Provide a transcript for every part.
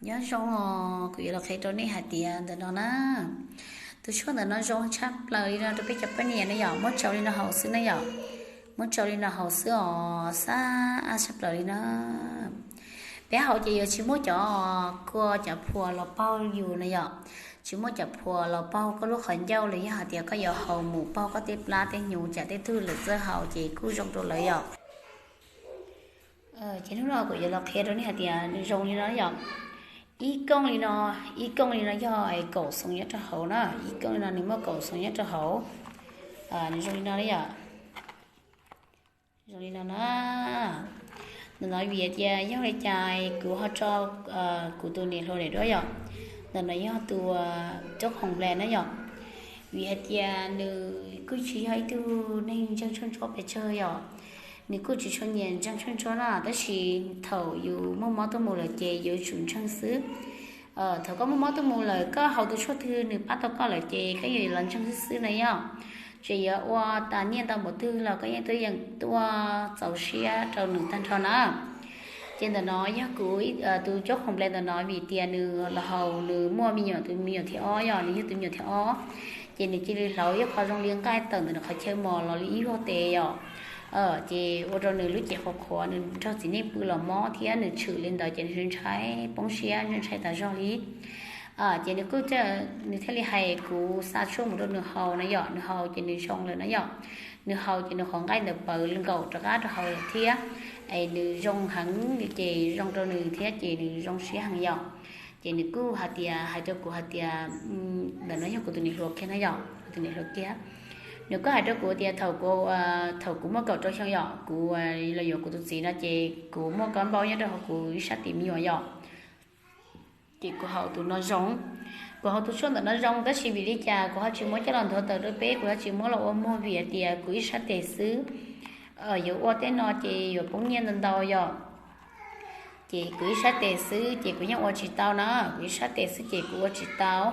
Nyob zoo os, kuv yuav los qhia rau nej hais tias ntawm no na, tus tshuaj ntawm no zoo tshaj plaws li no rau peb cov poj niam na yom, muab tsau li no haus xwb na yom. Muab tsau li no haus xwb os, xab ab tshaj plaws li na. Peb haus ces yuav tsis muab cov kua cov phuam los paug yus na yom, tsis muab cov phuam los paug koj lub qhov ncauj los yog hais tias koj yuav haus mus paug koj tej plab tej hnyuv tsam tej tug lwm txawj haus ces kuj zoo rau lawv yom. Ces hnub no kuv yuav los qhia rau nej hais tias nws zoo li no yom. Ib kooj li no, ib kooj li no yog kaum xoov nyob rau hauv na, ib kooj li no nws muaj kaum xoov nyob rau hauv. Nws zoo li no yom, zoo li no na. Ntawm no vim tias yog li cas kuv ho tso kuv tus niam hluas daim duab yom, ntawm no yog tus coj khoom ble na yom. Vim hais tias nws kuj tsis yog ib tug neeg ntseeg tshuaj ntsuab pes tsawg yom, nws kuj tsis tshua nyiam ntseeg tshuaj ntsuab na, tab sis thaum yus muaj mob tuaj mus lawm ces yuav tsum ntseeg xwb. Thaum koj muaj mob tuaj mus lawm koj haus tus tshuaj twg nws pab tau koj lawm ces koj yuav los ntseeg xwb xwb na yom. Tseem yuav ua tas nyiaj ntau npaum twg los koj yeej tuaj yeem tuaj txaus siab rau nws tag nrho na. Ces ntawm no yog kuv tus coj khoom ble ntawm no vim tias nws los haus nws muaj me nyuam, tus me nyuam thib ob yom, nws yog tus me nyuam thib ob. Ces nws cia li hlauv ib qho zoo li nqaij tawm ntawm nws qhov chaw mos los li ib vuag tes yom. Ces ua rau nws lub cev qhuav qhuav, nws nrog txiv neej pw los mob thiab nws tshwm li ntawd ces nws ntshai poob siab ntshai tas zog li. Ces nws kuj, nws thiaj li hais kuv xa tshuaj mus rau nws haus na yom, nws haus ces nws zoo lawm na yom. Nws haus ces nws qhov nqaij ntawd pawv nkaum rov qab rau hauv lawm thiab. Es nws zoo heev ces zoo rau nws thiab ces nws zoo siab heev yom. Ces nws kuj hais tias, hais rau kuv hais tias, ntawm no yog kuv tus niam hluas kiag na yom, kuv tus niam hluas kiag. Nws kuj hais rau kuv tias thaum kuv, thaum kuv muaj kaum rau xyoo yom, kuv los yuav kuv tus txiv no ces kuv muaj kab npauj nyob rau hauv kuv ib sab tes me nyuam yom. Ces kuv haus tus no zoo, kuv haus tus tshuaj ntawm no zoo, tab sis vim li cas kuv ho tsis muab coj los nthuav tawm rau peb, kuv ho tsis muab los ua muag vim hais tias kuv ib sab tes xwb. Yuav ua tej no ces yuav poob nyiaj ntau ntau yom. Ces kuv ib sab tes xwb ces kuv yeej ua tsis tau na, kuv ib sab tes xwb ces kuv ua tsis tau.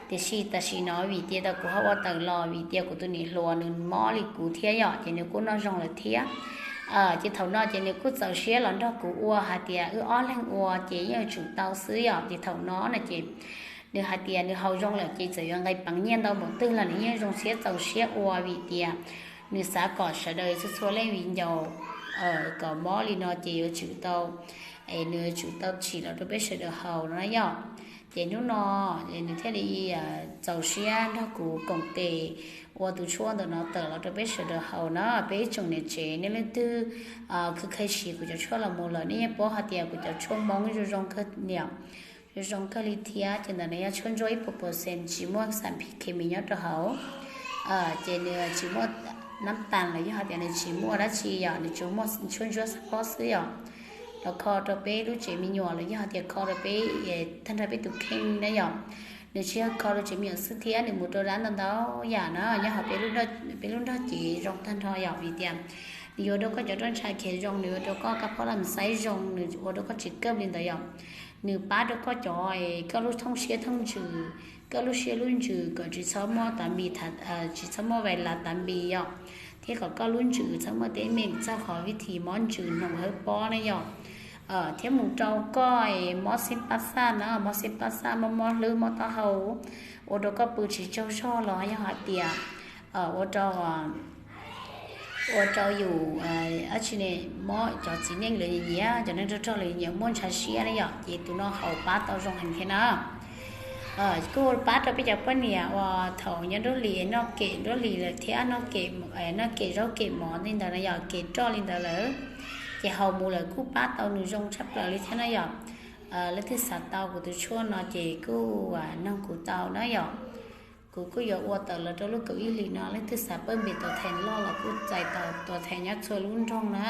Tiam sis tam sim no vim tias tau kuv ho ua tawm los vim tias kuv tus niam hluas nws mob li kuv thiab yom, ces nws kuj noj zoo lawm thiab. Ces thaum no ces nws kuj txaus siab los nrog kuv ua hais tias wb ob leeg ua ces yeej yuav tsum tau xwb yom. Ces thaum no no ces nws hais tias nws haus zoo lawm ces txawm yuav nqis peev nyiaj ntau npaum twg los nws yeej zoo siab txaus siab ua vim tias nws xav kom sawv daws txhua txhua leej viv ncaus kom mob li no ces yuav tsum tau, es nws yuav tsum tau tsim los rau peb sawv daws haus no na yom. Ces hnub no nws thiaj li txaus siab nrog kuv koom tes ua tus tshuaj ntawm no tawm los rau peb sawv daws haus na. Peb ib tsoom niam tsev nej leej twg khwv khej siv kuv cov tshuaj los mus lawm nej yeej paub hais tias kuv cov tshuaj Hmoob zoo zoo kawg niam, zoo zoo kawg li thiab. Ces ntawm no yog tshuaj ntsuab ib puas percent tsis muaj xam phim khes mis nyob rau hauv. Ces nws tsis muaj nab tas los yog hais tias nws tsis muaj dab tsi yom, nws tsuas muaj tshuaj ntsuab xab pob xwb yom. Los kho rau peb lub tsev me nyuam los yog hais tias kho rau peb tag nrho peb tus kheej na yom. Nws tsis yog kho rau tsev me nyuam xwb thiab, nws mus rau dab ntau ntau yam na, nyob hauv peb lub nrog cev zoo tag nrho yom, vim tias nws yuav ua rau koj cov roj ntsha khiav zoo, nws yuav ua rau koj kab phob lam xaib zoo, nws ua rau koj tsis kawj li ntawd yom. Nws pab rau koj cov, koj lub thooj siab thooj ntsws, koj lub siab lub ntsws kom tsis txhob muaj tav npis, tsis txhob muaj vais las tav npis yom, thiab kom koj lub ntsws txhob muaj teeb meem txog qhov vij thim mob ntsws hnoos hawb pob ne yom. Thiab mus rau koj mob xeeb pab xaj na, mob xeeb pab xaj, mob mob hlwb mob taub hau, ua rau koj pw tsis tsaug zog los yog hais tias ua rau, ua rau yus dab tsi ne, mob cov txiv neej lawv nyiam, cov neeg rog rog lawv nyiam muaj ntshav siab ne yom, ces tus no haus pab tau zoo heev thiab na. Kuj pab rau peb cov poj niam uas thaum nyob nruab hlis noj kem nruab hlis lawm thiab noj kem, noj kem zaub kem mov li ntawd na yom, kem roj li ntawd lawm, ces haus mus lawm kuj pab tau nws zoo tshaj plaws li thiab na yom. Leej twg xav tau kuv tus tshuaj no ces kuj noog kuv tau na yom. Kuv kuj yuav ua tawm los rau lub kaum ib hlis no, leej twg xav pawj npe tuam theem loj los kuj txais tau tuam theem nyob txhua lub nroog na.